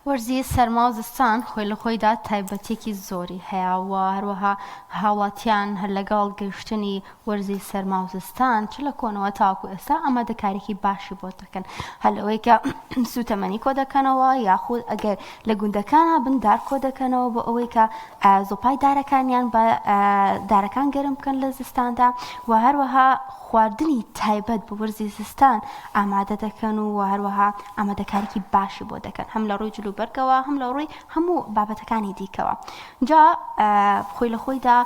وەرزی سەرما و زستان خۆی لە خۆیدا تایبەتیەکی زۆری هەیە و هەروەها هاوڵاتیان هەر لەگەڵ گەیشتنی وەرزی سەرما و زستان چ لە کۆنەوە تاوەکو ئێستا ئامادەکاریی باشی بۆ دەکەن هەر لەوەی کە سوتەمەنی کۆ دەکەنەوە یاخود ئەگەر لە گوندەکانا بن دار کۆ دەکەنەوە بۆ ئەوەی کە زۆپای دارەکانیان بە دارەکان گەرم بکەن لە زستاندا و هەروەها خواردنی تایبەت بە وەرزی زستان ئامادە دەکەن و هەروەها ئامادەکاریی باشی بۆ دەکەن هەم لە ڕووی جلوبەرگەوە هەم لە ڕووی هەموو بابەتەکانی دیکەوە جا خۆی لە خۆیدا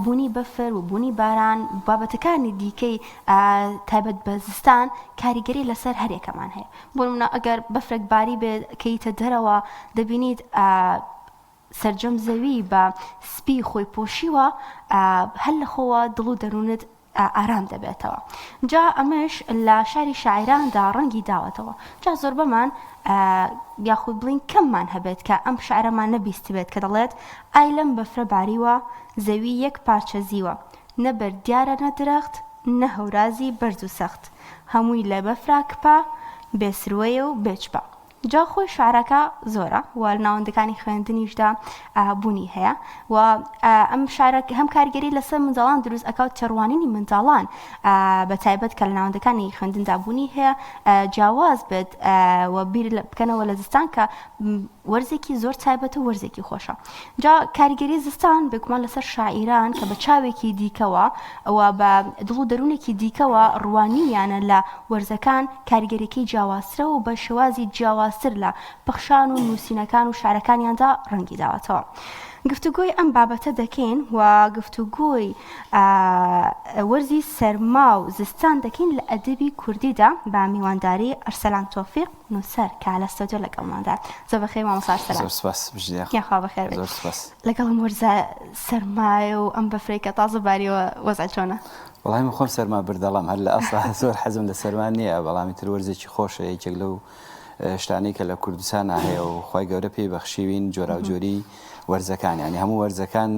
بوونی بەفر و بوونی باران بابەتەکانی دیکەی تایبەت بە زستان کاریگەری لەسەر هەرێکەمان هەیە بۆ نمونە ئەگەر بەفرێک باری بێت کەیتە دەرەوە دەبینیت سەرجەم زەوی بە سپی خۆی پۆشیوە هەر لە خۆوە دڵ و دەروونت ئارام دەبێتەوە جا ئەمەش لە شاری شاعیراندا ڕەنگی داوەتەوە جا زۆربەمان یاخود بڵین کەممان هەبێت کە ئەم شعرەمان نەبیستبێت کە دەڵێت ئای لەم بەفرە باریوە زەوی یەک پارچە زیوە نە بەرد دیارە نە درەخت نە هەورازی بەرز و سەخت هەمووی لە بەفرا کپە بێ سروەیە و بێ چپە. جا خۆی شعرەکە زۆرە و لە ناوەندەکانی خوێندنیشدا بوونی هەیە و ئەم شعرە هەم کاریگەری لەسەر منداڵان دروست ئەکا و تێڕوانینی منداڵان بە تایبەت کە لە ناوەندەکانی خوێندندا بوونی هەیە جیاواز بێت و بیر بکەنەوە لە زستان کە وەرزێکی زۆر تایبەتە و وەرزێکی خۆشە. جا کاریگەری زستان بێگومان لەسەر شاعیران کە بە چاوێکی دیکەوە و بە دڵ و دەروونێکی دیکەوە ڕوانیویانە لە وەرزەکان کاریگەریەکەی جیاوازترە و بە شێوازی جیاوازتر لە پەخشان و نووسینەکان و شعرەکانیاندا ڕەنگی داوەتەوە. گفتوگۆی ئەم بابەتە دەکەین و گفتوگۆی وەرزی سەرما و زستان دەکەین لە ئەدەبی کوردیدا بە میوانداری ئەرسەلان تۆفیق نووسەر کە لە ستۆدیۆ لەگەڵماندا. زۆر بەخێر مامۆستا ئەرسەلان. زۆر سپاس بژی یاخوا. یاخوا بەخێر بێیت. زۆر سپاس. لەگەڵ ئەم وەرزە سەرمایە و ئەم بەفرەی کە تازە باریوە وەزعت چۆنە؟ وەڵای من خۆم سەرما بردەڵم هەر لە ئەسڵا زۆر حەزم لە سەرما نییە بەڵام ئیتر وەرزێکی خۆشە یەکێک لەو شتانەی کە لە کوردستانا هەیە و خوای گەورە پێی بەخشیوین جۆراوجۆری وەرزەکان یانی هەموو وەرزەکان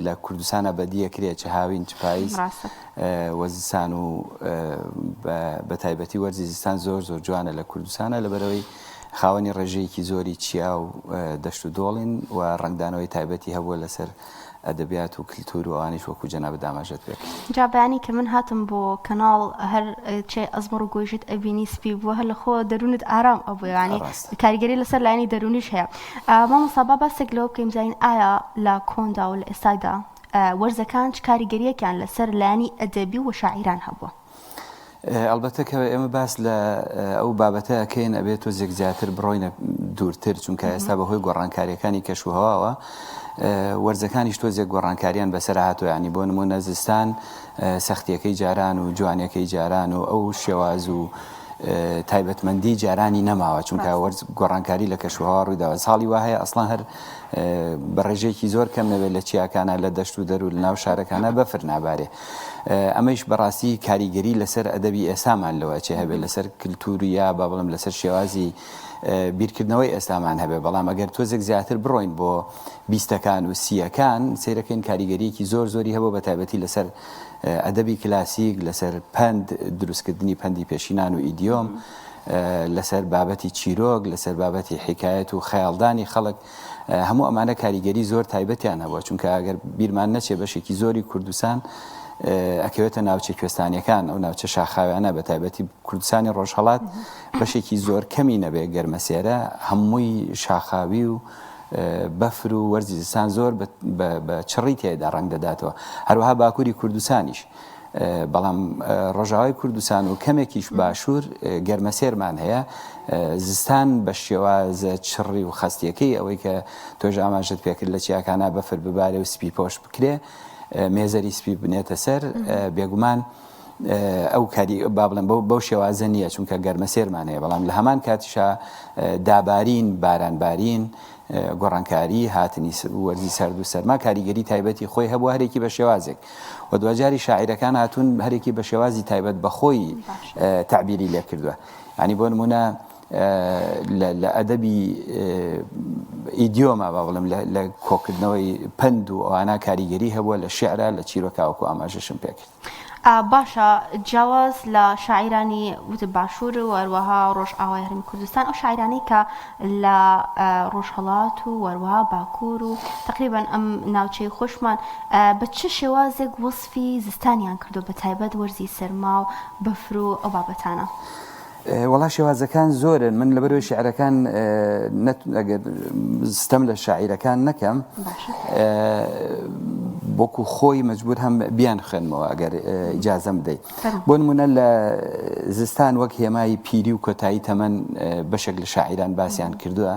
لە کوردستانا بەدیەکرێ چ هاوین چ پاییز ڕاستە. و زستان و بە تایبەتی وەرزی زستان زۆر زۆر جوانە لە کوردستانە لەبەرەوەی خاوەنی ڕێژەیەکی زۆری چیا و دەشت و دۆڵین و ڕەنگدانەوەی تایبەتی هەبووە لەسەر ئەدەبیات و کلتور و ئەوانیش وەکو جەنابت ئاماژەت پێ کرد. جا بەیانی کە من هاتم بۆ کەناڵ هەر چێ ئەزمڕ و گۆیژت ئەبینی سپی بووە هەر لە خۆ دەروونت ئارام ئەبوو یانی ڕاستە. کاریگەری لەسەر لایەنی دەروونیش هەیە. مامۆستا با باسێک لەوە بکەین بزانین ئایا لە کۆندا و لە ئێستادا وەرزەکان چ کاریگەرییەکیان لەسەر لایەنی ئەدەبی و شاعیران هەبووە؟ ئەڵبەتە کە ئێمە باس لە ئەو بابەتە ئەکەین ئەبێت تۆزێک زیاتر بڕۆینە دوورتر چونکە ئێستا بەهۆی گۆڕانکاریەکانی کەشوهەواوە وەرزەکانیش تۆزێک گۆڕانکاریان بەسەر هاتووە ینی بۆ نمونە زستان سەختیەکەی جاران و جوانەکەی جاران و ئەو شێواز و تایبەتمەندی جارانی نەماوە چونکە وەرز گۆڕانکاری لە کەشوهەوا ڕوویداوە ساڵی وا هەیە ئەسڵان هەر بە ڕێژەیەکی زۆر کەم نەبێت لە چیاکانە لە دەشت و دەر و لە ناو شارەکانە بەفر نابارێ ئەمەیش بەڕاستی کاریگەری لەسەر ئەدەبی ئێستامان لەوە ئەچێ هەبێت لەسەر کلتور یا با بڵێم لەسەر شێوازی بیرکردنەوەی ئێستامان هەبێ بەڵام ئەگەر تۆزێک زیاتر بڕۆین بۆ بیستەکان و سییەکان سەیرەکەین کاریگەریەکی زۆر زۆری هەبوو بە تایبەتی لەسەر ئەدەبی کلاسیک لەسەر پەند دروستکردنی پەندی پێشینان و ئیدیۆم لەسەر بابەتی چیرۆک لەسەر بابەتی حیکایەت و خەیاڵدانی خەڵک هەموو ئەمانە کاریگەری زۆر تایبەتیان هەبووە، چونکە ئەگەر بیرمان نەچێ بەشێکی زۆری کوردستان ئەکەوێتە ناوچە کوێستانیەکان، ئەو ناوچە شاخاویانە بە تایبەتی کوردستانی ڕۆژهەڵات بەشێکی زۆر کەمی نەبێ گەرمەسێرە هەمووی شاخاوی و بەفر و وەرزی زستان زۆر بە چڕی تێدا ڕەنگ دەداتەوە هەروەها باکووری کوردستانیش بەڵام ڕۆژاوای کوردستان و کەمێکیش باشوور گەرمەسێرمان هەیە، زستان بە شێوازە چڕی و خەستیەکەی ئەوەی کە تۆش ئاماژەت پێکرد لە چیاکانا بەفر ببارێ و سپی پۆش بکرێ مێزەری سپی بنێتە سەر بێگومان ئەو کاری با بڵێم بەو شێوازە نییە چونکە گەرمەسێرمان هەیە بەڵام لە هەمان کاتیشا دابارین بارانبارین گۆڕانکاری هاتنی وەرزی سەرد و سەرما کاریگەری تایبەتی خۆی هەبووە هەرێکی بە شێوازێک و دواجاری شاعیرەکان هاتوون هەرێکی بە شێوازی تایبەت بە خۆی تەعبیری لێ کردووە ینی بۆ نمونە لە ئەدەبی ئیدیۆما با بڵێم لە کۆکردنەوەی پەند و ئەوانە کاریگەری هەبووە لە شعرا لە چیرۆکاوەکو ئاماژەشم پێکرد. باشە جیاواز لە شاعیرانی وتت باشوور و هەروەها ڕۆژئاوای هەرێمی کوردستان ئەو شاعیرانەی کە لە ڕۆژهەڵات و هەروەها باکوور و تەقریبەن ئەم ناوچەی خۆشمان بە چ شێوازێک وەسفی زستانیان کردووە بە تایبەت وەرزی سەرما و بەفر و ئەو بابەتانە؟ وەڵا شێوازەکان زۆرن من لەبەرەوەی شیعرەکان ئەگەر ستەم لە شاعیرەکان نەکەم وەکو خۆی مەجبور هەم بیان خوێنمەوە ئەگەر ئیجازەم بدەیت بۆ نمونە لە زستان وەک هێمای پیری و کۆتایی تەمەن بەشێک لە شاعیران باسیان کردووە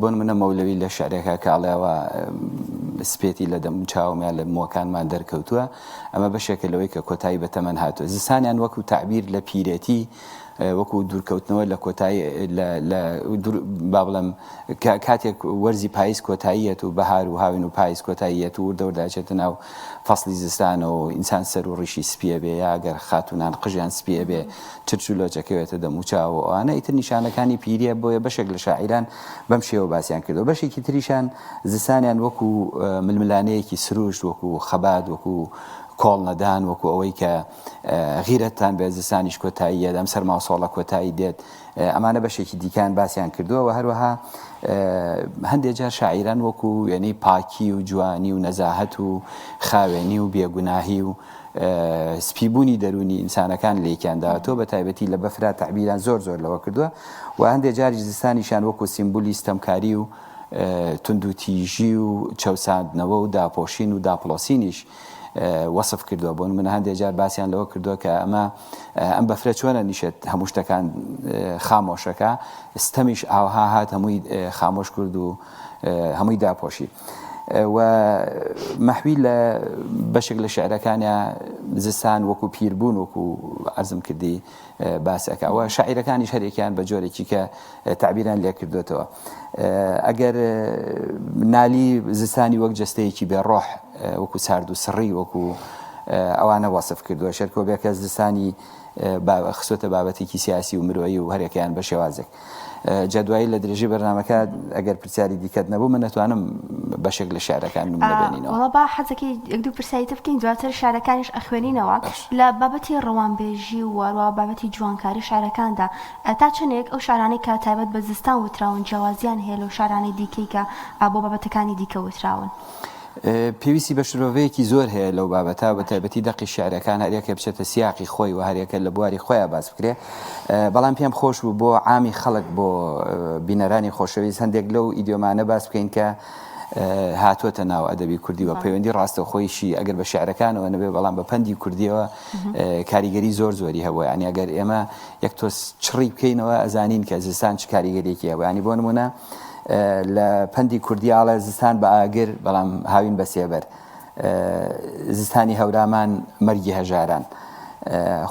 بۆ نمونە مەولەوی لە شعرێکە کاڵێەوە سپێتی لە دەم چاومیان لە موەکانمان دەرکەوتووە ئەمە بەشێکە لەوەی کە کۆتایی بە تەمەن هاتووە. زستانیان وەکو تەعبیر لە پیرێتی، وەکو دوورکەوتنەوە لە کۆتایی لە لە دوور با بڵێم کە کاتێک وەرزی پاییز کۆتاییەت و بەهار و هاوین و پاییز کۆتاییەت و وردە وردە ئەچێتە ناو فەسڵی زستانەوە و ئینسان سەر و ڕیشی سپییە بێ یا گەر خاتوونان قژیان سپییە بێ چرچ و لۆچ ئەکەوێتە دەم و چاو و ئەوانە ئیتر نیشانەکانی پیرییە بۆیە بەشێک لە شاعیران بەم شێوە باسیان کردووە بەشێکی تریشان زستانیان وەکو ململانێیەکی سروشت، وەکو خەبات، وەکو کۆڵنەدان، وەکو ئەوەی کە غیرەتتان بێت، زستانیش کۆتایی یەت، ئەم سەرماوسۆڵە کۆتایی دێت، ئەمانە بەشێکی دیکەیان باسیان کردووە و هەروەها هەندێک جار شاعیران وەکو وێنەی پاکی و جوانی و نەزاهەت و خاوێنی و بێگوناهی و سپیبوونی دەروونی ئینسانەکان لێکیان داوەتەوە بە تایبەتی لە بەفرا تەعبیران زۆر زۆر لەوە کردووە و هەندێک جاریش زستانیشیان وەکو سیمبولی ستەمکاری و توندوتیژی و چەوساندنەوە و داپۆشین و داپڵۆسینیش وەسف کردووە بۆ نمونە هەندێک جار باسیان لەوە کردووە کە ئەمە ئەم بەفرە چۆنە نیشێت هەموو شتەکان خامۆشەکە ستەمیش ئاوها هات هەمووی خامۆش کرد و هەمووی داپۆشی. و مەحوی لە بەشێک لە شعرەکانە زستان وەکو پیربوون وەکو عەرزم کردی باس ئەکا و شاعیرەکانیش هەرێکیان بە جۆرێکی کە تەعبیریان لێ کردوێتەوە ئەگەر نالی زستانی وەک جەستەیەکی بێ ڕۆح وەکو سارد و سڕی وەکو ئەوانە وەسف کردووە شێرکۆ بێکەس زستانی خستۆتە بابەتێکی سیاسی و مرۆیی و هەرێکیان بە شێوازێک جا دوایی لە درێژەی بەرنامەکە ئەگەر پرسیاری دیکەت نەبوو من ئەتوانم بەشێک لە شعرەکان نمونە بێنینەوە. وەڵا با حەزەکەی یەک دوو پرسیاری تر بکەین دواتر شعرەکانیش ئەخوێنینەوە. لە بابەتی ڕەوانبێژی و هەروەها بابەتی جوانکاری شعرەکاندا تا چەندێک ئەو شعرانەی کە تایبەت بە زستان وتراون جیاوازیان هەیە لەو شعرانەی دیکەی کە بۆ بابەتەکانی دیکە وتراون؟ پێویستی بە شرۆڤەیەکی زۆر هەیە لەو بابەتە، بە تایبەتی دەقی شیعرەکان هەریەکە بچێتە سیاقی خۆی و هەریەکە لە بواری خۆیا باس بکرێ، بەڵام پێم خۆش بوو بۆ عامی خەڵک بۆ بینەرانی خۆشەویست هەندێک لەو ئیدیۆمانە باس بکەین کە هاتووەتە ناو ئەدەبی کوردی و پەیوەندی ڕاستەوخۆیشی ئەگەر بە شیعرەکانەوە نەبێ بەڵام بە پەندی کوردیەوە کاریگەری زۆر زۆری هەبووە یانی ئەگەر ئێمە یەک تۆز چڕی بکەینەوە ئەزانین کە زستان چ کاریگەریەکی هەبوو یانی بۆ نمونە لە پەندی کوردی ئاڵێ زستان بە ئاگر بەڵام هاوین بە سێبەر زستانی هەورامان مەرگی هەژاران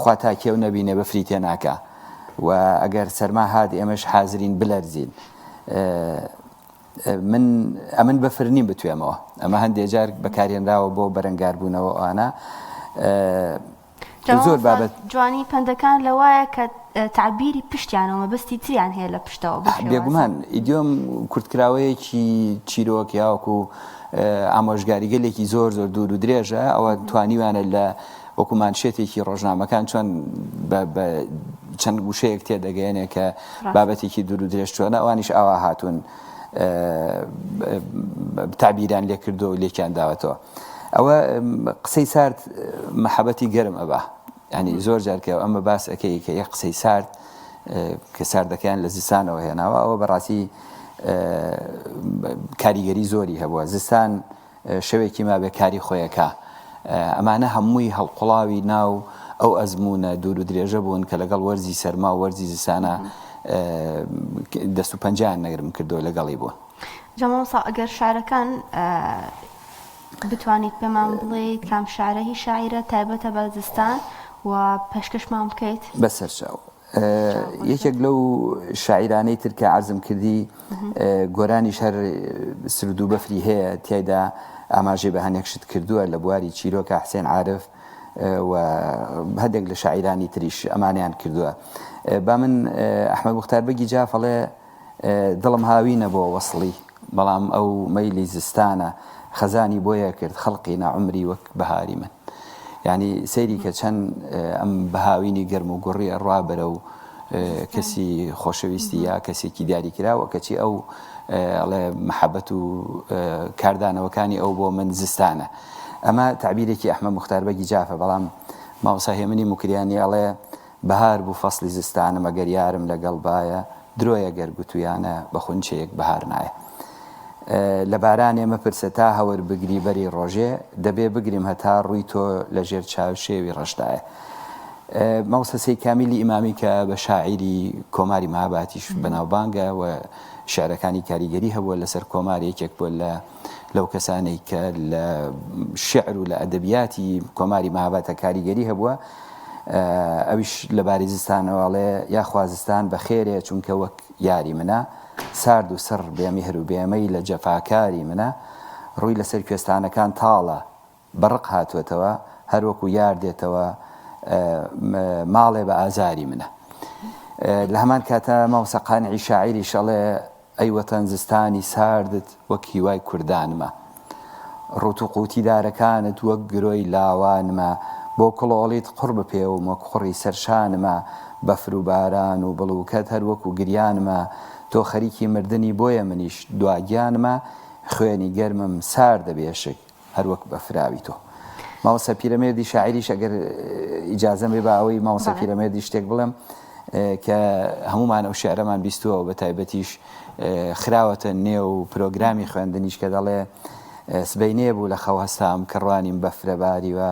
خوا تا کێو نەبینێ بەفری تێ ناکا و ئەگەر سەرما هات ئێمەش حازرین بلەرزین من ئەمن بەفر نیم بتوێمەوە ئەمە هەندێ جار بەکارهێنراوە بۆ بەرەنگاربوونەوە ئەوانە زۆر بابەت. جوانی پەندەکان لەوایە کە تەعبیری پشتیانە و مەبەستی تریان هەیە لە پشتەوە بەو شێوازە. بێگومان ئیدیۆم کورتکراوەیەکی چیرۆک یاوەکو ئامۆژگاریگەلێکی زۆر زۆر دوور و درێژە ئەوە توانیویانە لە وەکو مانشێتێکی ڕۆژنامەکان چۆن بە چەند وشەیەک تێدەگەیەنێ کە بابەتێکی دوور و درێژ چۆنە ئەوانیش ئاوا هاتوون تەعبیریان لێکردووە و لێکیان داوەتەوە. ئەوە قسەی سارد مەحەبەتی گەرم ئەبا ینی زۆر جار کە ئەمە باس ئەەکەی کە یەک قسەی سارد کە ساردەکەیان لە زستانەوە هێناوە ئەوە بەڕاستی کاریگەری زۆری هەبووە زستان شەوێکی مابێ کاری خۆیەکە ئەمانە هەمووی هەڵقوڵاوی ناو ئەو ئەزمونە دوور و درێژە بوون کە لەگەڵ وەرزی سەرما و وەرزی زستانە دەست و پەنجیان نەگرم کردو لەگەڵی بوون. جا مامۆستا ئەگەر شعرەکان بتوانیت پێمان بڵێیت کام شعرە هی شاعیرە تایبەتە بە زستان و پێشکەشمان بکەیت؟ بەسەرچاو. یەکێک لەو شاعیرانەی تر کە عەرزم کردی گۆرانیش هەر سرود و بەفری هەیە تیایدا ئاماژەی بە هەنێک شت کردووە لە بواری چیرۆکە حسێن عارف و هەندێک لە شاعیرانی تریش ئەمانیان کردووە با من ئەحمەد مختار بەگی جاف ئەڵێ دڵم هاوینە بۆ وەسڵی بەڵام ئەو مەیلی زستانە خەزانی بۆیە کرد خەڵقینە عومری وەک بەهاری من. یانی سەیری کە چەند ئەم بەهاوینی گەرم و گوڕی ئەڕوا بەرەو کەسی خۆشەویستی یا کەسێکی دیاریکراوە کەچی ئەو ئەڵێ محەبەت و کاردانەوەکانی ئەو بۆ من زستانە. ئەمە تەعبیرێکی ئەحمەد موختار بەگی جافە بەڵام مامۆستا هێمنی موکریانی ئەڵێ بەهار بوو فەسڵی زستانم ئەگەر یارم لەگەڵ بایە درۆیە گەر گوتویانە بە خونچەیەک بەهار نایە لە بارانێ مەپرسە تا هەور بگری بەری ڕۆژێ دەبێ بگریم هەتا ڕووی تۆ لە ژێر چاو شێوی ڕەشدایە. مامۆستا سەید کامیلی ئیمامی کە بە شاعیری کۆماری مەهاباتیش بەناوبانگە و شعرەکانی کاریگەری هەبووە لەسەر کۆمار یەکێک بووە لە لەو کەسانەی کە لە شعر و لە ئەدەبیاتی کۆماری مەهاباتە کاریگەری هەبووە ئەویش لەبارەی زستانەوە ئەڵێ یاخوا زستان بەخێرێ چونکە وەک یاری منە سارد و سڕ بێ میهر و بێ مەیلە جەفاکاری منە ڕووی لەسەر کوێستانەکان تاڵە بە ڕق هاتووەتەوە هەر وەکو یار دێتەوە ماڵێ بە ئازاری منە. لە هەمان کاتا مامۆستا قانعی شاعیریش ئەڵێ ئەی وەتەن زستانی ساردت وەک هیوای کوردانمە ڕووت و قووتی دارەکانت وەک گرۆی لاوانمە بۆ کڵۆڵیت قوڕ بپێوم وەک قوڕی سەر شانمە بەفر و باران و بڵووکەت هەر وەکو گریانمە تۆ خەریکی مردنی بۆیە منیش دوا گیانمە خوێنی گەرمم ساردە بێشک هەروەک بەفراوی تۆ. مامۆستا پیرەمێردی شاعیریش ئەگەر ئیجازەم بێ با ئەوەی مامۆستا پیرەمێردی شتێک بڵێم کە هەمومان ئەو شعرەمان بیستووە و بە تایبەتیش خراوەتە نێو پرۆگرامی خوێندنیش کە دەڵێ سبەینێ بوو لە خەو هەستام کە ڕوانیم بەفرە باریوە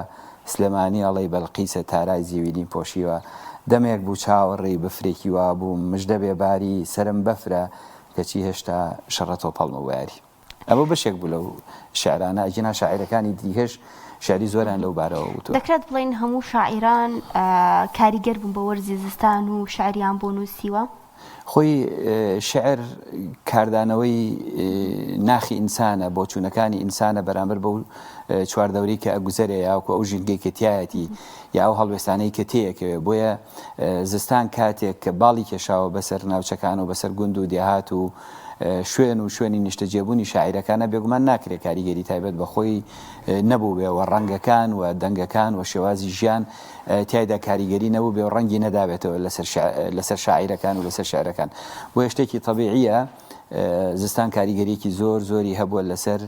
سلێمانی ئەڵێی بەلقیسە تارای زیوینی پۆشیوە دەمێک بوو چاوەڕێی بەفرێکی وابووم مژدە بێ باری سەرم بەفرە کەچی هێشتا شەڕە تۆپەڵمە بۆ یاری. ئەمە بەشێک بوو لەو شیعرانە، ئەگینا شاعیرەکانی دیکەش شیعری زۆریان لەو بارەوە وتووە. دەکرێت بڵێین هەموو شاعیران کاریگەر بوون بە وەرزی زستان و شیعریان بۆ نووسیوە؟ خۆی شیعر کاردانەوەی ناخی ئینسانە، بۆچوونەکانی ئینسانە بەرامبەر بەو چواردەورەی کە ئەگوزەرێ یاوەکو ئەو ژینگەی کە تیایەتی یا ئەو هەڵوێستانەی کە تێیەکەوێ. بۆیە زستان کاتێک کە باڵی کێشاوە بەسەر ناوچەکان و بەسەر گوند و دێهات و شوێن و شوێنی نیشتەجێبوونی شاعیرەکانە، بێگومان ناکرێ کاریگەری تایبەت بە خۆی نەبووبێ و ڕەنگەکان و دەنگەکان و شێوازی ژیان تیایدا کاریگەری نەبووبێ و ڕەنگی نەدابێتەوە لەسەر شاعیرەکان و لەسەر شعرەکان. بۆیە شتێکی تەبیعییە زستان کاریگەرییەکی زۆر زۆری هەبووە لەسەر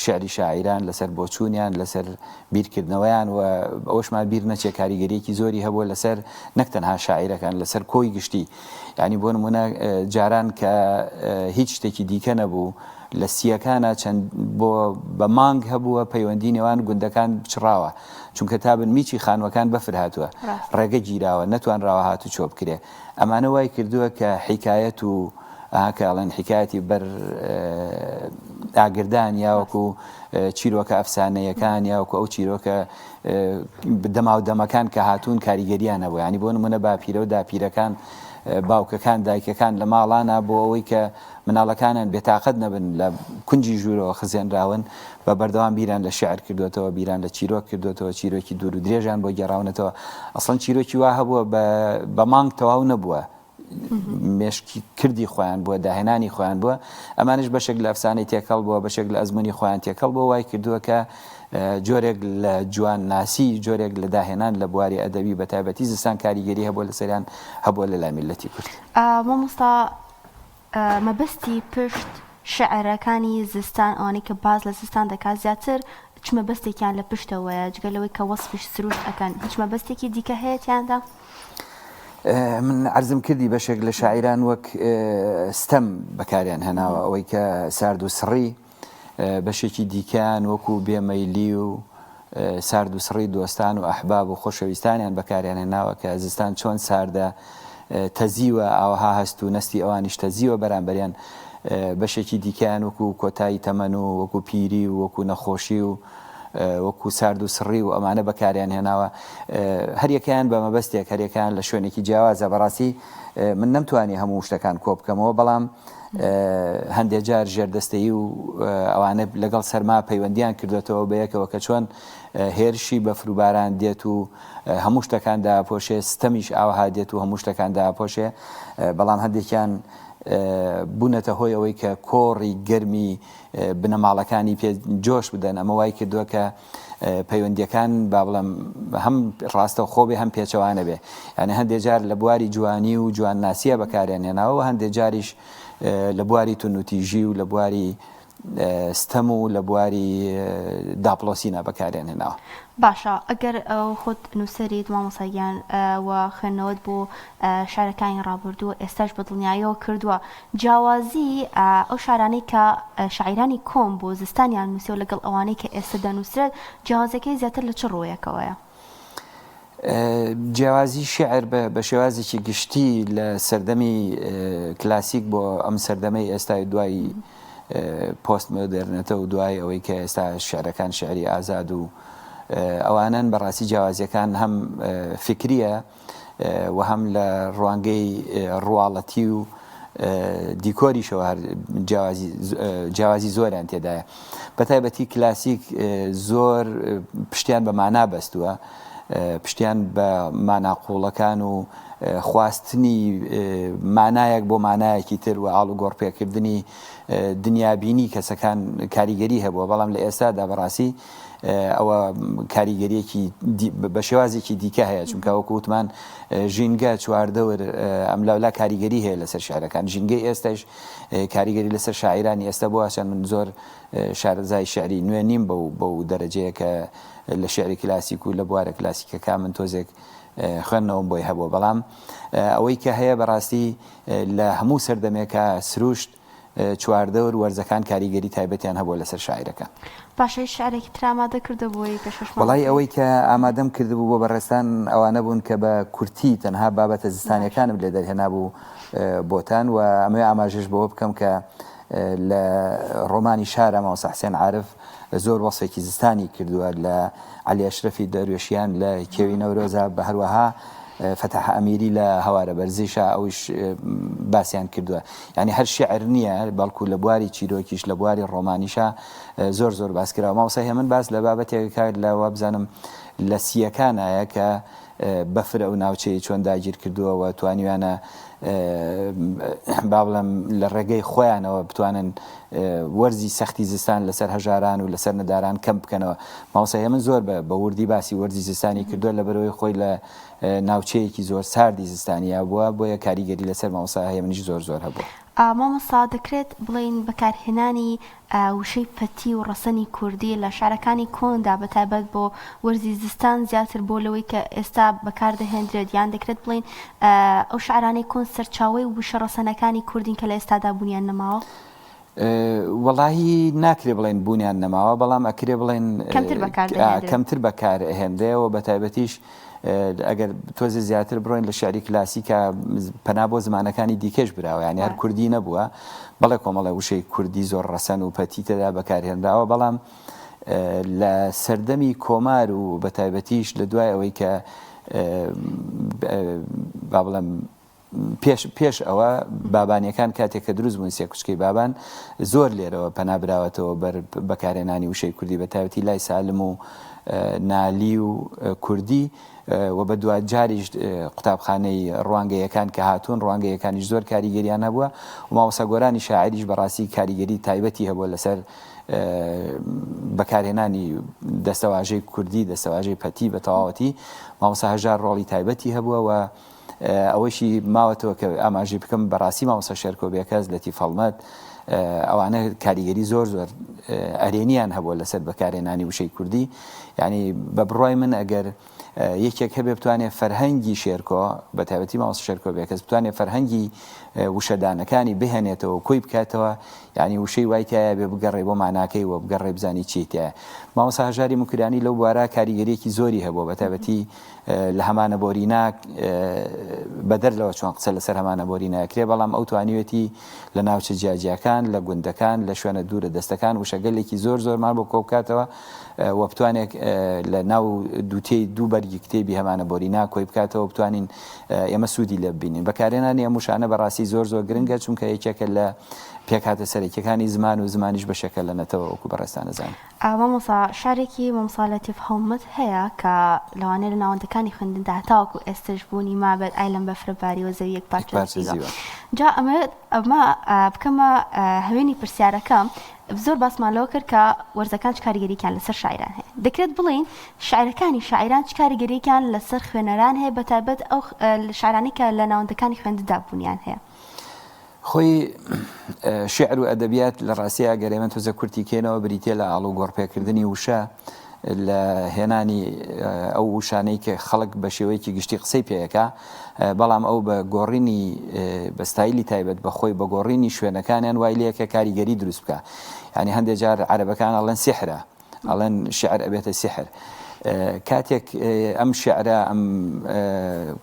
شعری شاعیران، لەسەر بۆچوونیان، لەسەر بیرکردنەوەیان و ئەوەشمان بیر نەچێ کاریگەرییەکی زۆری هەبووە لەسەر نەک تەنها شاعیرەکان، لەسەر کۆی گشتی. یانی بۆ نموونە جاران کە هیچ شتێکی دیکە نەبوو لە سییەکانا چەند بۆ بە مانگ هەبووە پەیوەندی نێوان گوندەکان پچڕاوە چونکە تا بن میچی خانووەکان بەفر هاتووە ڕێگە گیراوە نەتوانراوە هاتوچۆ بکرێ ئەمانە وای کردووە کە حیکایەت و ئەها کە ئەڵێن حیکایەتی بەر ئاگردان یاوەکو چیرۆکە ئەفسانەیەکان یاوەکو ئەو چیرۆکە دەماودەمەکان کە هاتوون کاریگەریان هەبوو یانی بۆ نمونە باپیرە و داپیرەکان باوکەکان دایکەکان لە ماڵانە بۆ ئەوەی کە مناڵەکانیان بێتاقەت نەبن لە کونجی ژوورەوە خزێنراون بە بەردەوام بیران لە شعر کردوێتەوە بیران لە چیرۆک کردوێتەوە چیرۆکی دوور و درێژیان بۆ گێڕاونەتەوە ئەسڵەن چیرۆکی وا هەبووە بە مانگ تەواو نەبووە مێشکی کردی خۆیان بووە، داهێنانی خۆیان بووە، ئەمانەش بەشێک لە ئەفسانەی تێکەڵ بووە، بەشێک لە ئەزموونی خۆیان تێکەڵ بووە، وای کردووە کە جۆرێک لە جوانناسی، جۆرێک لە داهێنان لە بواری ئەدەبی بە تایبەتی زستان کاریگەری هەبووە لەسەریان هەبووە لە لای میللەتی کورد. مامۆستا مەبەستی پشت شیعرەکانی زستان ئەوانەی کە باس لە زستان دەکات زیاتر چ مەبەستێکیان لە پشتەوەیە جگە لەوەی کە وەسفی سروشت ئەکەن هیچ مەبەستێکی دیکە هەیە تیاندا؟ من عەرزم کردی بەشێک لە شاعیران وەک ستەم بەکاریان هێناوە ئەوەی کە سارد و سڕی بەشێکی دیکەیان وەکو بێمەیلی و سارد و سڕی دۆستان و ئەحباب و خۆشەویستانیان بەکاریان هێناوە کە زستان چۆن ساردە تەزیوە ئاوەها هەست و نەستی ئەوانیش تەزیوە بەرامبەریان بەشێکی دیکەیان وەکو کۆتایی تەمەن و وەکو پیری و وەکو نەخۆشی و وەکو سارد و سڕی و ئەمانە بەکاریان هێناوە هەریەکەیان بە مەبەستێک هەریەکەیان لە شوێنێکی جیاوازە بەڕاستی من نەمتوانی هەموو شتەکان کۆ بکەمەوە بەڵام هەندێک جار ژێردەستەیی و ئەوانە لەگەڵ سەرما پەیوەندیان کردوێتەوە بەیەکەوە کە چۆن هێرشی بەفروباران دێت و هەموو شتەکان داپۆشێ ستەمیش ئاوها دێت و هەموو شتەکان داپۆشێ بەڵام هەندێکیان بوونەتە هۆی ئەوەی کە کۆڕی گەرمی بنەماڵەکانی پێ جۆش بدەن، ئەمە وای کردووە کە پەیوەندیەکان با بڵێم هەم ڕاستەوخۆ بێ هەم پێچەوانە بێ یعنی هەندێک جار لە بواری جوانی و جوانناسیە بەکاریان هێناوە و هەندێک جاریش لە بواری توندوتیژی و لە بواری ستەم و لە بواری داپڵۆسینا بەکاریان هێناوە. باشە ئەگەر خۆت نووسەریت مامۆستا گیان و خوێندنەوەت بۆ شعرەکانی ڕابردوو و ئێستاش بە دڵنیاییەوە کردووە جیاوازی ئەو شعرانەی کە شاعیرانی کۆن بۆ زستانیان نووسیوە لەگەڵ ئەوانەی کە ئێستا دەنووسرێت جیاوازیەکەی زیاتر لە چ ڕوویەکەوەیە؟ جیاوازی شیعر بە شێوازێکی گشتی لە سەردەمی کلاسیک بۆ ئەم سەردەمەی ئێستای دوای پۆست مۆدێرنەتە و دوای ئەوەی کە ئێستا شعرەکان شعری ئازاد و ئەوانن بەڕاستی جیاوازیەکان هەم فکریە و هەم لە ڕوانگەی ڕواڵەتی و دیکۆریشەوە هەر جیاوازی زۆریان تێدایە بە تایبەتی کلاسیک زۆر پشتیان بە مانا بەستووە پشتیان بە مانا قوڵەکان و خواستنی مانایەک بۆ مانایەکی تر و ئاڵوگۆڕ پێکردنی دنیابینی کەسەکان کاریگەری هەبووە بەڵام لە ئێستادا بەڕاستی ئەوە کاریگەریەکی بە شێوازێکی دیکە هەیە چونکە وەکو وتمان ژینگە چواردەور ئەملاولا کاریگەری هەیە لەسەر شعرەکان ژینگەی ئێستاش کاریگەری لەسەر شاعیرانی ئێستا بووە چەند من زۆر شارەزای شعری نوێ نیم بەو بەو دەرەجەیە کە لە شعری کلاسیک و لە بوارە کلاسیکەکان من تۆزێک خوێندنەوەم بۆی هەبووە بەڵام ئەوەی کە هەیە بەڕاستی لە هەموو سەردەمێکە سروشت چواردەور وەرزەکان کاریگەری تایبەتیان هەبووە لەسەر شاعیرەکان. باشە هیچ شعرێکی تر ئامادە کردووە بۆی پێشکەشمان وەڵایی بکەی؟ ئەوەی کە ئامادەم کردبوو بۆ بەڕێزتان ئەوانە بوون کە بە کورتی تەنها بابەتە زستانیەکانم لێ دەرهێنابوو بۆتان و ئەمەوێ ئاماژەش بەوە بکەم کە لە ڕۆمانی شارە مامۆستا حسێن عارف زۆر وەسفێکی زستانی کردووە لە عەلی ئەشرەفی دەروێشیان لە کێوی نەورۆزا بە هەروەها فەتاح ئەمیری لە هەوارە بەرزیشا ئەویش باسیان کردووە یعنی هەر شعر نییە بەڵکو لە بواری چیرۆکیش لە بواری ڕۆمانیشا زۆر زۆر باس کراوە مامۆستا هێمن باس لە بابەتێک کات لە وابزانم لە سیەکانایە کە بەفر ئەو ناوچەی چۆن داگیر کردووە و توانیویانە با بڵێم لە ڕێگەی خۆیانەوە بتوانن وەرزی سەختی زستان لەسەر هەژاران و لەسەر نەداران کەم بکەنەوە. مامۆستا هێمن زۆر بە بە وردی باسی وەرزی زستانی کردووە لەبەرئەوەی خۆی لە ناوچەیەکی زۆر ساردی زستانیا بووە بۆیە کاریگەری لەسەر مامۆستا هێمنیش زۆر زۆر هەبووە. مامۆستا دەکرێت بڵێین بەکارهێنانی وشەی پەتی و ڕەسەنی کوردی لە شعرەکانی کۆندا بە تایبەت بۆ وەرزی زستان زیاتر بۆ لەوەی کە ئێستا بەکار دەهێندرێت یان دەکرێت بڵێین ئەو شعرانەی کۆن سەرچاوەی وشە ڕەسەنەکانی کوردین کە لە ئێستادا بوونیان نەماوە؟ وەڵاهی ناکرێ بڵێین بوونیان نەماوە بەڵام ئەکرێ بڵێین کەمتر بەکار دەهێندرێن. کەمتر بەکار ئەهێنرێ و بە تایبەتیش ئەگەر تۆزێ زیاتر بڕۆین لە شعری کلاسیکا پەنا بۆ زمانەکانی دیکەش براوە یانی هەر کوردی نەبووە بەڵێ کۆمەڵێ وشەی کوردی زۆر ڕەسەن و پەتی تێدا بەکارهێنراوە بەڵام لە سەردەمی کۆمار و بە تایبەتیش لە دوای ئەوەی کە با بڵێم پێش پێش ئەوە بابانیەکان کاتێک کە دروست بوون سێکوچکەی بابان زۆر لێرەوە پەنا براوەتەوە بەر بەکارهێنانی وشەی کوردی بە تایبەتی لای سالم و نالی و کوردی و بە دواجاریش قوتابخانەی ڕوانگەیەکان کە هاتوون ڕوانگەیەکانیش زۆر کاریگەریان هەبووە و مامۆستا گۆرانی شاعریش بەڕاستی کاریگەری تایبەتی هەبووە لەسەر بەکارهێنانی دەستەواژەی کوردی دەستەواژەی پەتی بە تەواوەتی مامۆستا هەژار ڕۆڵی تایبەتی هەبووە و ئەوەشی ماوەتەوە کە ئاماژەی بکەم بەڕاستی مامۆستا شێرکۆ بێکەس، لەتیف هەڵمەت ئەوانە کاریگەری زۆر زۆر ئەرێنیان هەبووە لەسەر بەکارهێنانی وشەی کوردی یعنی بە بڕوای من ئەگەر یەکێک هەبێ بتوانێت فەرهەنگی شێرکۆ بە تایبەتی مامۆستا شێرکۆ بێکەس بتوانێت فەرهەنگی وشەدانەکانی بهێنێتەوە کۆی بکاتەوە یعنی وشەی وای تایە بێ بگەڕێ بۆ ماناکەی و بگەڕێ بزانی چی تایە مامۆستا هەژاری موکریانی لەو بوارە کاریگەریەکی زۆری هەبووە بە تایبەتی لە هەمانە بۆرینا بەدەر لەوە چۆن قسە لەسەر هەمانە بۆرینا ئەکرێ بەڵام ئەو توانیوێتی لە ناوچە جیاجیاکان لە گوندەکان لە شوێنە دوورە دەستەکان وشەگەلێکی زۆر زۆرمان بۆ کۆبکاتەوە و بتوانێت لە ناو دووتێی دوو بەرگی کتێبی هەمانە بۆرینا کۆی بکاتەوە بتوانین ئێمە سوودی لێ ببینین بەکارهێنانی ئەم وشانە بەڕاستی زۆر زۆر گرنگە چونکە یەکێکە لە پێکهاتە سەرەکیەکانی زمان و زمانیش بەشێکە لە نەتەوە وەکو بەڕێزتان ئەزانن. مامۆستا شعرێکی مامۆستا لەتیف هەڵمەت هەیە کە لەوانەیە لە ناوەندەکانی خوێندندا هەتاوەکو ئێستەش بوونی مابێت ئای لەم بەفرە باریوە زەوی یەک پارچە پارچە زیوە زیوە. جا ئەمە ئەمە بکەمە هەوێنی پرسیارەکەم. زۆر باسمان لەوە کرد کە وەرزەکان چ کاریگەریەکیان لەسەر شاعیران هەیە. دەکرێت بڵێین شیعرەکانی شاعیران چ کاریگەریەکیان لەسەر خوێنەران هەیە بەتایبەت ئەو شاعرانەی کە لە ناوەندەکانی خوێندندا بوونیان هەیە؟ خۆی شیعر و ئەدەبیات لە ڕاستیا گەر ئێمە تۆزە کورتی کەینەوە بریتیە لە ئاڵوگۆڕپێکردنی وشە لە هێنانی ئەو وشانەی کە خەڵک بە شێوەیەکی گشتی قسەی پێەکە بەڵام ئەو بە گۆڕینی بە ستایلی تایبەت بە خۆی بە گۆڕینی شوێنەکانیان وای لەکە کاریگەری دروست بکە ینی هەندێک جار عەرەبەکان ئەڵێن سیحرە ئەڵێن شیعر ئەبێتە سیحر. کاتێک ئەم شیعرە ئەم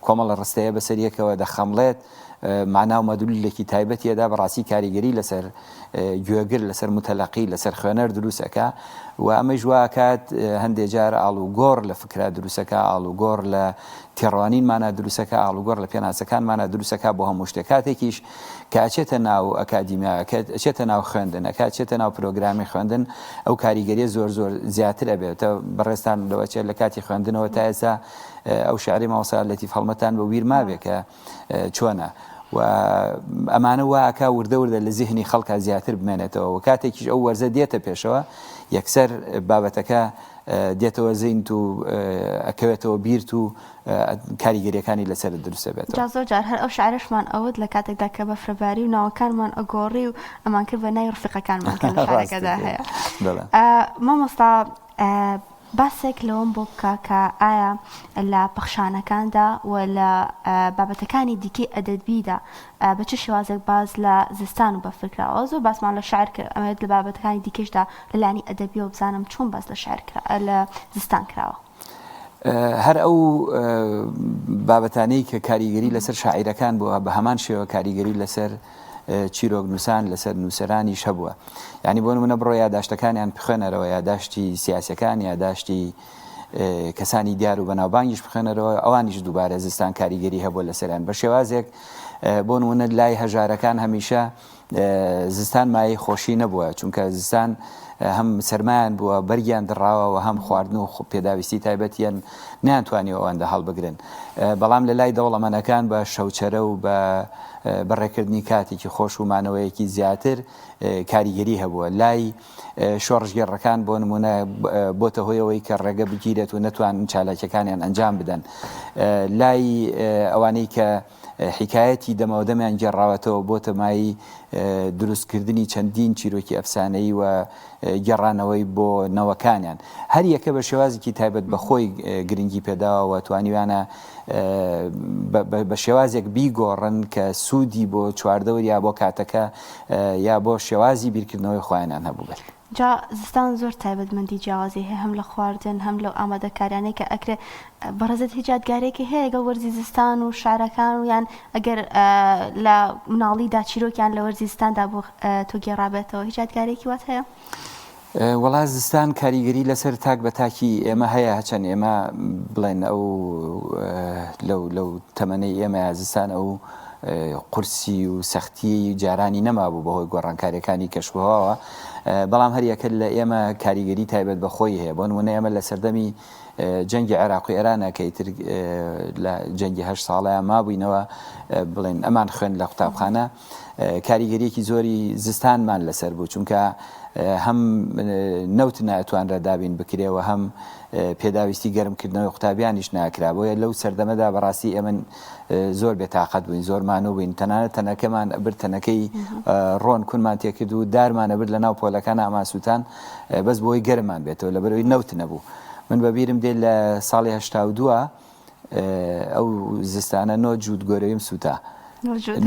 کۆمەڵە ڕستەیە بەسەر یەکەوە دەخەمڵێت مانا و مەدلولێکی تایبەتی ئەدا بەڕاستی کاریگەری لەسەر گوێگر لەسەر متەلەقی لەسەر خوێنەر دروست ئەکا و ئەمەیش وا ئەکات هەندێ جار ئاڵوگۆڕ لە فکرا دروست ئەکا ئاڵوگۆڕ لە تێڕوانینمانا دروست ئەکا ئاڵوگۆڕ لە پێناسەکانمانا دروست ئەکا بۆ هەموو شتێک کاتێکیش کە ئەچێتە ناو ئەکادیمیا کە ئەچێتە ناو خوێندن ئەکا ئەچێتە ناو پرۆگرامی خوێندن ئەو کاریگەریە زۆر زۆر زیاتر ئەبێت بەڕێزتان لەوە چێت لە کاتی خوێندنەوە تا ئێستا ئەو شعری مامۆستا لەتیف هەڵمەتان بە ویر مابێ کە چۆنە و ئەمانە واکە وردە وردە لە زیهنی خەڵکا زیاتر بمێنێتەوە و کاتێکیش ئەو وەرزە دێتە پێشەوە یەکسەر بابەتەکە دێتەوە زەینت و ئەکەوێتەوە بیرت و کاریگەریەکانی لەسەرت دروست دەبێتەوە. جا زۆر جار هەر ئەو شعرەشمان ئەوت لە کاتێکدا کە بەفرەباری و ناوەکانمان ئەگۆڕی و ئەمان کرد بە ناوی ڕفیقەکانمان کە لە شارەکەدا هەیە. مامۆستا باسێک لەوەم بۆ بکە کە ئایا لە پەخشانەکاندا و لە بابەتەکانی دیکەی ئەدەبیدا بە چ شێوازێک باس لە زستان و بەفر کراوە؟ زۆر باسمان لە شعر کرد ئەمەوێت لە بابەتەکانی دیکەشدا لە لایەنی ئەدەبیەوە بزانم چۆن باس لە شعر کرا لە زستان کراوە. هەر ئەو بابەتانەی کە کاریگەری لەسەر شاعیرەکان بووە بە هەمان شێوە کاریگەری لەسەر چیرۆکنووسان لەسەر نووسەرانیش هەبووە یعنی بۆ نمونە بڕۆ یاداشتەکانیان بخوێنەرەوە یاداشتی سیاسەکان یاداشتی کەسانی دیار و بەناوبانگیش بخوێنەرەوە ئەوانیش دووبارە زستان کاریگەری هەبووە لەسەریان بە شێوازێک بۆ نمونە لای هەژارەکان هەمیشە زستان مایەی خۆشی نەبووە، چونکە زستان هەم سەرمایان بووە، بەرگیان دڕاوە و هەم خواردن و پێداویستی تایبەتیان نەیانتوانیوە ئەوەندە هەڵبگرن. بەڵام لە لای دەوڵەمەنەکان بە شەوچەرە و بە بەڕێکردنی کاتێکی خۆش و مانەوەیەکی زیاتر کاریگەری هەبووە. لای شۆڕشگێڕەکان بۆ نموونە بۆتە هۆی ئەوەی کە ڕێگە بگیرێت و نەتوانن چالاکیەکانیان ئەنجام بدەن. لای ئەوانەی کە حیکایەتی دەماودەمیان گێڕاوەتەوە بۆتە مایەی دروستکردنی چەندین چیرۆکی ئەفسانەیی و گێڕانەوەی بۆ نەوەکانیان. هەر یەکە بە شێوازێکی تایبەت بە خۆی گرنگی پێداوە و توانیویانە بە شێوازێک بیگۆڕن کە سوودی بۆ چواردەور یا بۆ کاتەکە یا بۆ شێوازی بیرکردنەوەی خۆیانیان هەبووبێت. جا زستان زۆر تایبەتمەندی جیاوازی هەیە هەم لە خواردن هەم لەو ئامادەکاریانەی کە ئەکرێ بەڕێزت هیچ یادگارێکی هەیە لەگەڵ وەرزی زستان و شارەکان و یان ئەگەر لە مناڵیدا چیرۆکیان لە وەرزی زستاندا بۆ تۆ گێڕابێتەوە هیچ یادگارێکی وات هەیە؟ وەڵا زستان کاریگەری لەسەر تاک بە تاکی ئێمە هەیە هەچەند ئێمە بڵێن ئەو لەو لەو تەمەنەی ئێمە زستان ئەو قورسی و سەختیی جارانی نەمابوو بەهۆی گۆڕانکارییەکانی کەشوهەواوە، بەڵام هەریەکە لە ئێمە کاریگەری تایبەت بە خۆی هەیە، بۆ نموونە ئێمە لە سەردەمی جەنگی عێراق و ئێرانە کە ئیتر لە جەنگی هەشت ساڵەیا مابووینەوە بڵێن ئەمان خوێند لە قوتابخانە کاریگەریەکی زۆری زستانمان لەسەر بوو چونکە هەم نەوت ناتوانرا دابین بکرێ و هەم پێداویستی گەرمکردنەوەی قوتابیانیش ناکرا بۆیە لەو سەردەمەدا بەڕاستی ئێمە زۆر بێتاقەت بووین زۆر مانوو بووین تەنانەت تەنەکەمان ئەبرد تەنەکەی ڕۆن کونمان تێکرد و دارمان ئەبرد لە ناو پۆلەکان ئاماسووتان بەس بۆی گەرممان بێتەوە لەبەرەوەی نەوت نەبوو من بەبیرم دێ لە ساڵی 82 ئەو زستانە نۆ جووت گۆرەویم سووتا.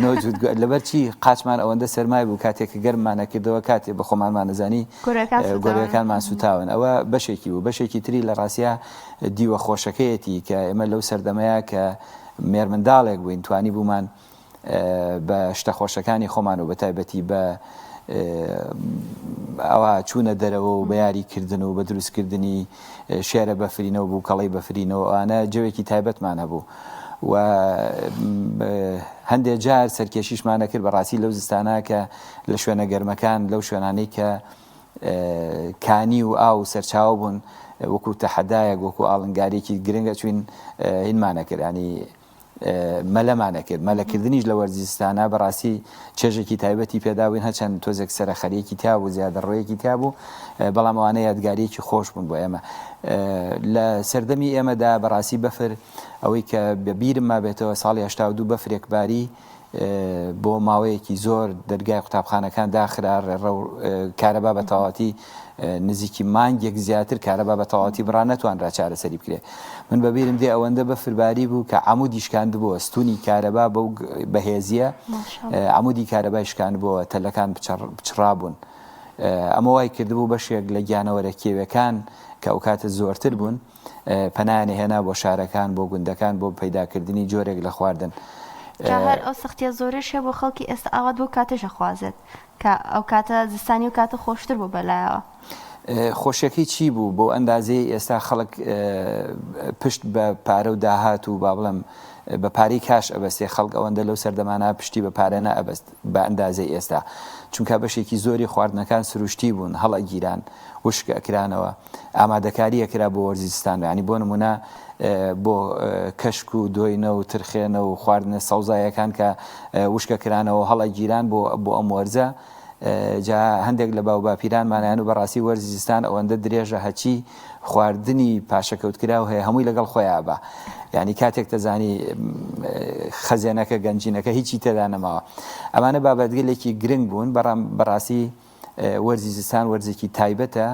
نۆ جووت لەبەر چی قاچمان ئەوەندە سەرمای بوو کاتێک کە گەرممانە کردەوە کاتێ بە خۆمانمانەزانی گۆرەکانمان سووتاون ئەوە بەشێکی بوو بەشێکی تری لە ڕاستە دیوە خۆشەکەیەتی کە ئێمە لەو سەردەمەیە کە مێرمنداڵێک بووین توانی بوومان بە شتە خۆشەکانی خۆمان و بە تایبەتی بە ئەوە چوونە دەرەوە و بە یاریکردن و بە دروستکردنی شێرە بەفرینە و بووکەڵەی بەفرینەوە ئەوانە جەوێکی تایبەتمان هەبوو و هەندێک جار سەرکێشیشمانە کرد بەڕاستی لەو زستانە کە لە شوێنە گەرمەکان لەو شوێنانەی کە کانی و ئاو و سەرچاوە بوون وەکو تەحەدایەک وەکو ئاڵنگاریەکی گرنگە چوین هینمانە کرد ینی. مەلەمان ئەکرد، مەلەکردنیش لە وەرزی زستانا بەڕاستی چێژێکی تایبەتی پێدابووین، هەرچەند تۆزێک سەرەخەرییەکی تیا بوو، زیادەڕۆیەکی تیا بوو، بەڵام ئەوانە یادگارییەکی خۆش بوون بۆ ئێمە. لە سەردەمی ئێمەدا بەڕاستی بەفر ئەوەی کە بە بیرم مابێتەوە ساڵی 82 بەفرێک باری بۆ ماوەیەکی زۆر دەرگای قوتابخانەکان داخرا، ڕێڕەو کارەبا بە تەواوەتی نزیکی مانگێک زیاتر کارەبا بە تەواوەتی بڕا نەتوانرا چارەسەری بکرێ. من بە بیرم دێ ئەوەندە بەفر باری بوو کە عەمودی شکاندبووە، ستونی کارەبا بەو بەهێزییە عەمودی کارەبای شکاندبووەوە، تەلەکان پچڕابوون. ئەمە وای کردبوو بەشێک لە گیانەوەرە کێوێکان کە ئەوکاتە زۆرتر بوون، پەنایان ئەهێنا بۆ شارەکان، بۆ گوندەکان بۆ پەیداکردنی جۆرێک لە خواردن. جا هەر ئەو سەختیە زۆرەش هەبوو خەڵکی ئێستا ئاوات بەو کاتەش ئەخوازێت کە ئەو کاتە زستانی ئەو کاتە خۆشتر بوو بەلایەوە. خۆشیەکەی چی بوو بەو ئەندازەی ئێستا خەڵک پشت بە پارە و داهات و با بڵێم بە پارەی کاش ئەبەستێ خەڵک ئەوەندە لەو سەردەمانە پشتی بە پارە نەئەبەست بە ئەندازەی ئێستا چونکە بەشێکی زۆری خواردنەکان سروشتی بوون هەڵئەگیران وشک ئەکرانەوە ئامادەکاری ئەکرا بۆ وەرزی زستان یانی بۆ نمونە بۆ کەشک و دۆینە و ترخێنە و خواردنە سەوزایەکان کە وشکە کرانەوە هەڵەگیران بۆ بۆ ئەم وەرزە جا هەندێک لە باو باپیرانمانیان و بەڕاستی وەرزی زستان ئەوەندە درێژە هەچی خواردنی پاشەکەوتکراو هەیە هەمووی لەگەڵ خۆیان بە یعنی کاتێک دەزانی خەزێنەکە گەنجینەکە هیچی تێدا نەماوە ئەمانە بابەتگەلێکی گرنگ بوون بەڕام بەڕاستی وەرزی زستان وەرزێکی تایبەتە،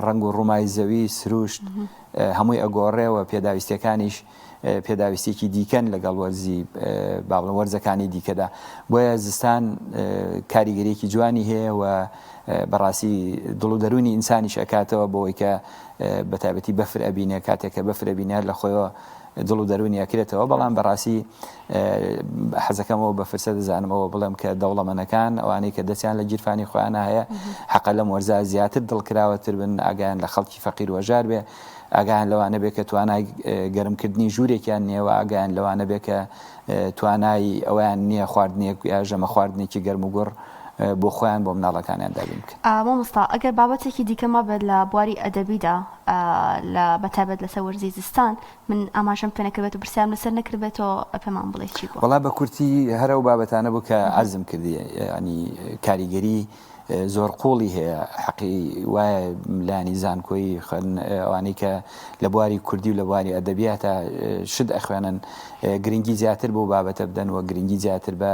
ڕەنگ و ڕوومای زەوی، سروشت هەمووی ئەگۆڕێ و پێداویستیەکانیش پێداویستیەکی دیکەن لەگەڵ وەرزی با بڵێم وەرزەکانی دیکەدا. بۆیە زستان کاریگەریەکی جوانی هەیە و بەڕاستی دڵ و دەروونی ئینسانیش ئەکاتەوە بۆی کە بە تایبەتی بەفر ئەبینێ کاتێک کە بەفر ئەبینێ هەر لە خۆیەوە دڵ و دەروونی ئەکرێتەوە، بەڵام بەڕاستی حەزەکەم ئەوە بە فرسەت دەزانم ئەوە بڵێم کە دەوڵەمەنەکان ئەوانەی کە دەستیان لە گیرفانی خۆیانە هەیە حەقە لەم وەرزا زیاتر دڵکراوەتر بن ئاگایان لە خەڵکی فەقیر و هەژار بێ ئاگایان لەوانە بێ کە توانای گەرمکردنی ژوورێکیان نییە و ئاگایان لەوانە بێ کە توانای ئەویان نییە خواردنێک یا ژەمە خواردنێکی گەرم و گوڕ بۆ خۆیان بۆ مناڵەکانیان دابین بکەن. مامۆستا ئەگەر بابەتێکی دیکە مابێت لە بواری ئەدەبیدا لە بەتایبەت لەسەر وەرزی زستان من ئاماژەم پێ نەکردبێت و پرسیارم لەسەر نەکردبێتەوە پێمان بڵێ چی بووە؟ وەڵا بە کورتی هەر ئەو بابەتانە بوو کە عەرزم کردی یانی کاریگەری زۆر قوڵی هەیە حەقی وایە لانی زانکۆیی خوێن ئەوانەی کە لە بواری کوردی و لە بواری ئەدەبیاتە شت ئەخوێنن گرنگی زیاتر بۆ بابەتە بدەن و گرنگی زیاتر بە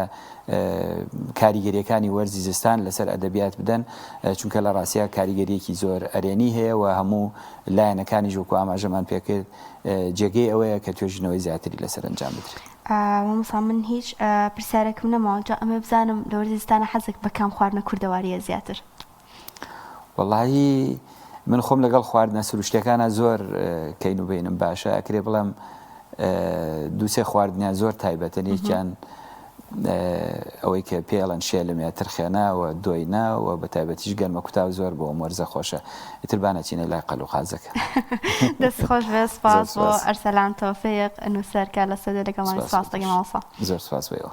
کاریگەریەکانی وەرزی زستان لەسەر ئەدەبیات بدەن چونکە لە ڕاستیا کاریگەریەکی زۆر ئەرێنی هەیە و هەموو لایەنەکانیش وەکو ئاماژەمان پێکرد جێگەی ئەوەیە کە توێژینەوەی زیاتری لەسەر ئەنجام بدرێت. مامۆستا من هیچ پرسیارێکم نەماوە جا ئەمەوێ بزانم لە وەرزی زستانە حەزت بە کام خواردنە کوردەواریە زیاتر؟ وەڵایی من خۆم لەگەڵ خواردنە سروشتەکانە زۆر کەین و بینم باشە ئەکرێ بڵێم دووسێ خواردنیان زۆر تایبەتن یەکیان ئەوەی کە پێڵەن شێلم یا ترخێنا و دۆینا و بە تایبەتیش گەرمە کوتاو زۆر بۆ وەرزە خۆشە ئیتر با نەچینە لای قەل و قازەکە. دەست خۆش بێ سپاس بۆ ئەرسەلان تۆفیق نووسەر کە لە سەدە لەگەڵمان سپاس دەکەم مامۆستا. زۆر سپاس بۆ ئێوە.